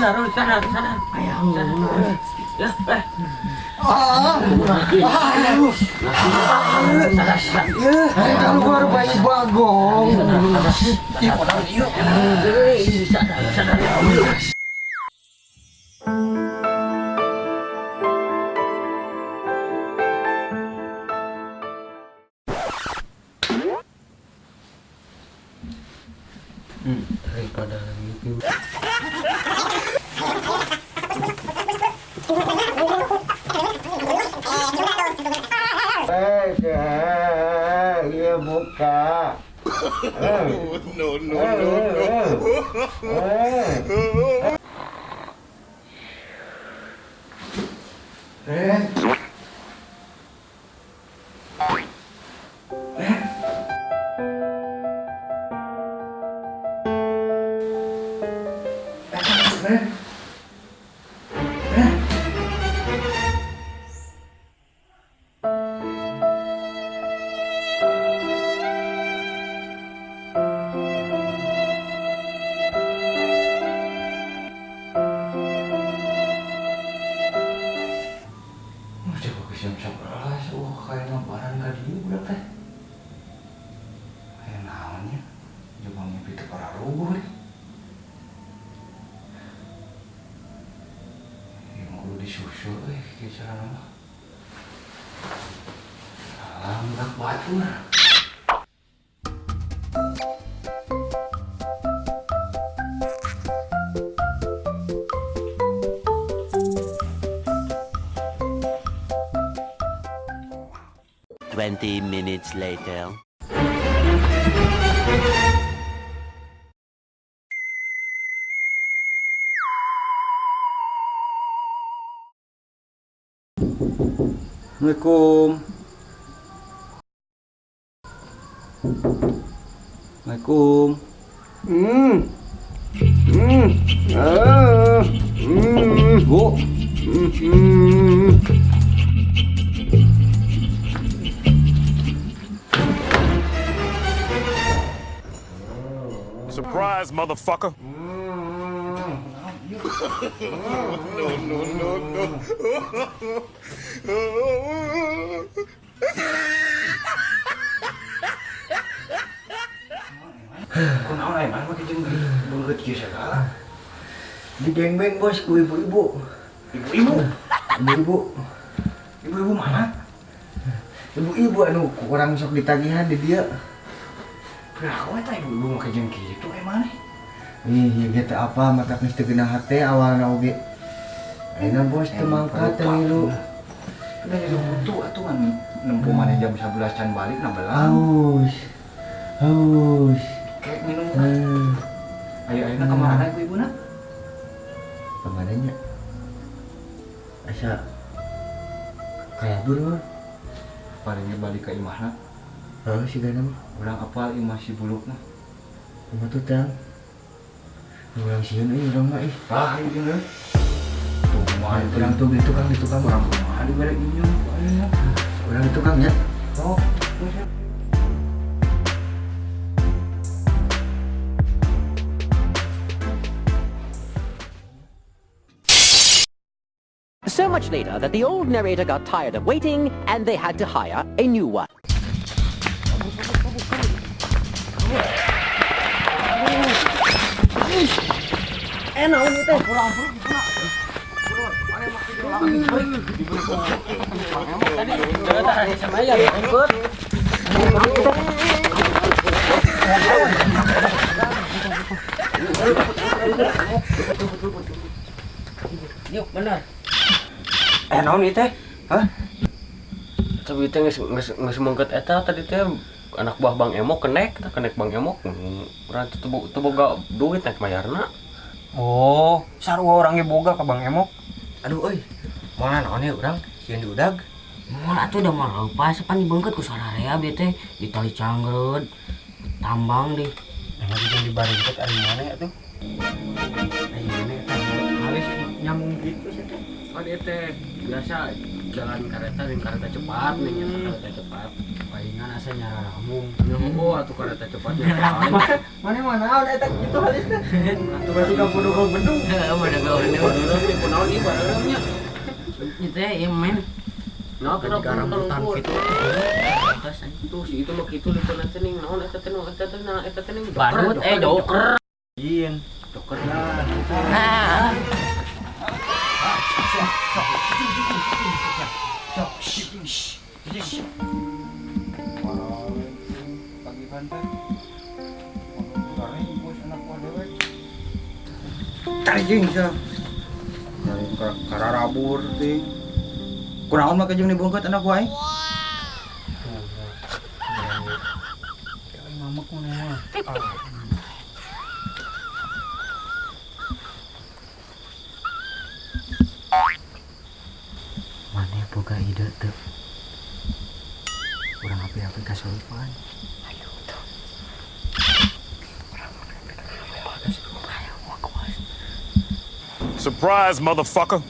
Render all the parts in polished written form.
Sadar, oi, sadar, sadar. Ayang. Ya, eh. Sadar, sadar. Keluar bayi bagong. Sadar, sadar. Daripada gitu. Iya buka. No, no, no, no. Disusul kieu cara mah. Salam budak batur. 20 minutes later. Assalamualaikum. Assalamualaikum. Ah. Bu. Surprise, motherfucker. No, no, no, no. Kunaon aya mana make jeung beungeut kieu sagala? Di gengbeng bos ku ibu-ibu. Ibu-ibu? Ibu-ibu. Ibu-ibu mana? Ibu-ibu anu kurang sok ditagihan di dia. Berapa eta ibu-ibu make jeung kitu emang? Ih, gitu apa mata geus teu geunah hate awalna oge. Ayeuna bos teu mangkat teh ngilu. Udah jadi butuh atuh kan nempo mana jam 11 can balik na belang. Haus. Haus. Kayak minum. Ayo ayeuna ka mana ibu-ibuna? Ka mana nya? Asa kalabur mah. Palingnya balik ke imahna. Heuh sigana mah. Urang apal imah si buluk mah. Imah tuh tang. Urang sieun euy urang mah ih. Tah ieu jeung tuh mah urang tuh di tukang urang kumaha dibere inyeum ku ayeuna. Urang di tukang nya. Oh. So much later that the old narrator got tired of waiting and they had to hire a new one. Naon ieu teh? Yuk, benar. Naon ieu teh? Hah? Tapi teh geus mengket eta tadi teh anak buah Bang Emok kenek, kenek Bang Emok. Urang teh teu boga duit naik mayarna. Oh, sarua urang ge boga ka Bang Emok. Aduh euy. Moal naon ieu urang sieun diudag. Moal atuh da moal leupas pan dibeungkeut ku sararea bieu teh di tali cangreud. Tambang deh. Emang jeung dibaringkeut ari mana atuh? Ari mana eta? Halis nyambung gitu sih teh. Kan ieu teh biasa Jalan kereta ning kereta cepat ning kereta cepat. Palingan asa nyararamung. Oh, atuh kereta cepat. Mana mana eta kitu halis teh. Atuh batu ka pondok bendung. Heeh, mana gawe. Teh kunaon ieu bareureumnya. Ieu teh ieu men. Nah, Jika rambutan kitu. Tuh si itu mah kitu leupeuna teh ning naon eta teh eta teh nah eta teh ning badut joker. Jin, joker lah. Nah. Pagi pantai. Bos anak buah dewek. Tarijing sia. Kararabur teh. Kunaon make jeung dibungkeut anak buah aing? Aing mamek mah. Maneh boga ide teu? Urang api-api kasurupan. Ayo tuh. Urang api-api kasurupan. Ayo wakuas. Surprise motherfucker.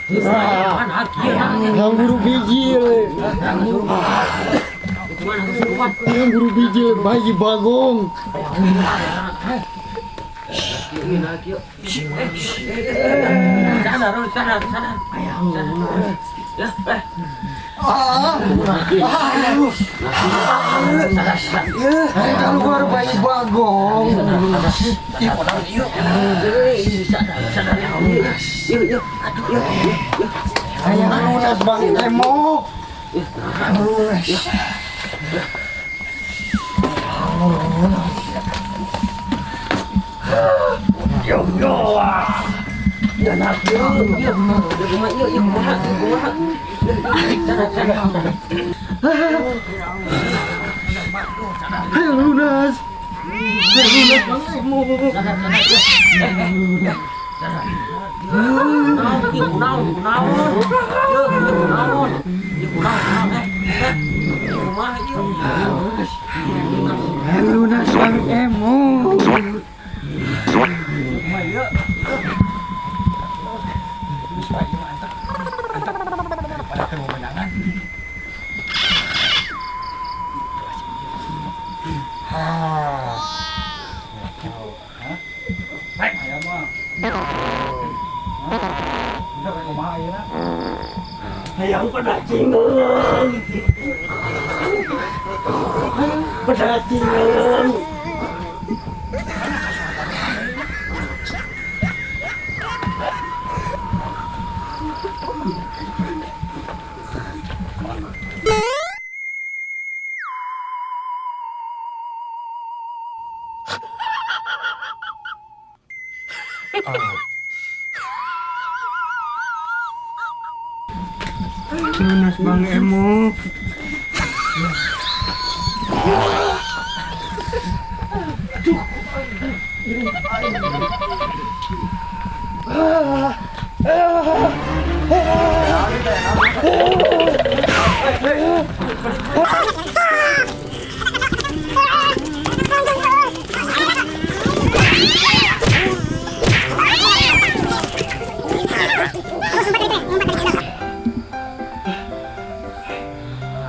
Yang guru bijil. Yang guru bijil bayi bagong. Sadar, sadar, sadar. Ya, Keluar bayi bagong. Ayang lunas Bang Emok. Lunas. Yo yo. Ayo lunas. Lunas Bang Emok. Lunas Bang Emok. Hayang pedacingan. Pedacingan. Lunas Bang Emok.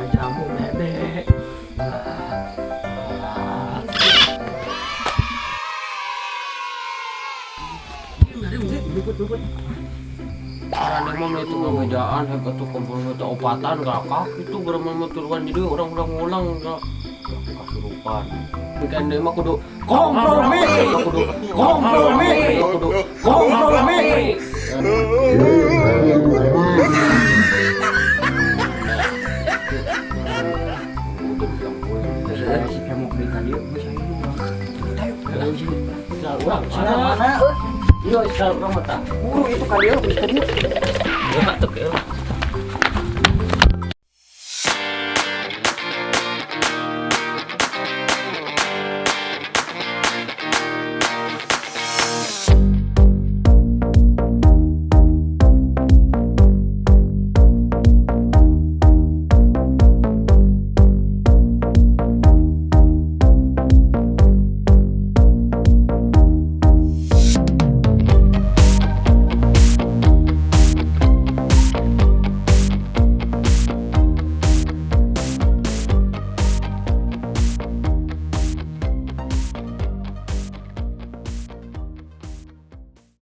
Jamu bebek. Karena emang itu ngejaan hebat tuh kumpul itu opatan gak itu german motoran jadi orang udah ngulang gak kasurupan. Kan dia mah kudu kompromi, kudu kompromi, kudu kompromi. Si Emok di tadi geus aya urang mana? Iya, urang mah tah. Buru itu ka dieu, geus ka dieu. Geus teu.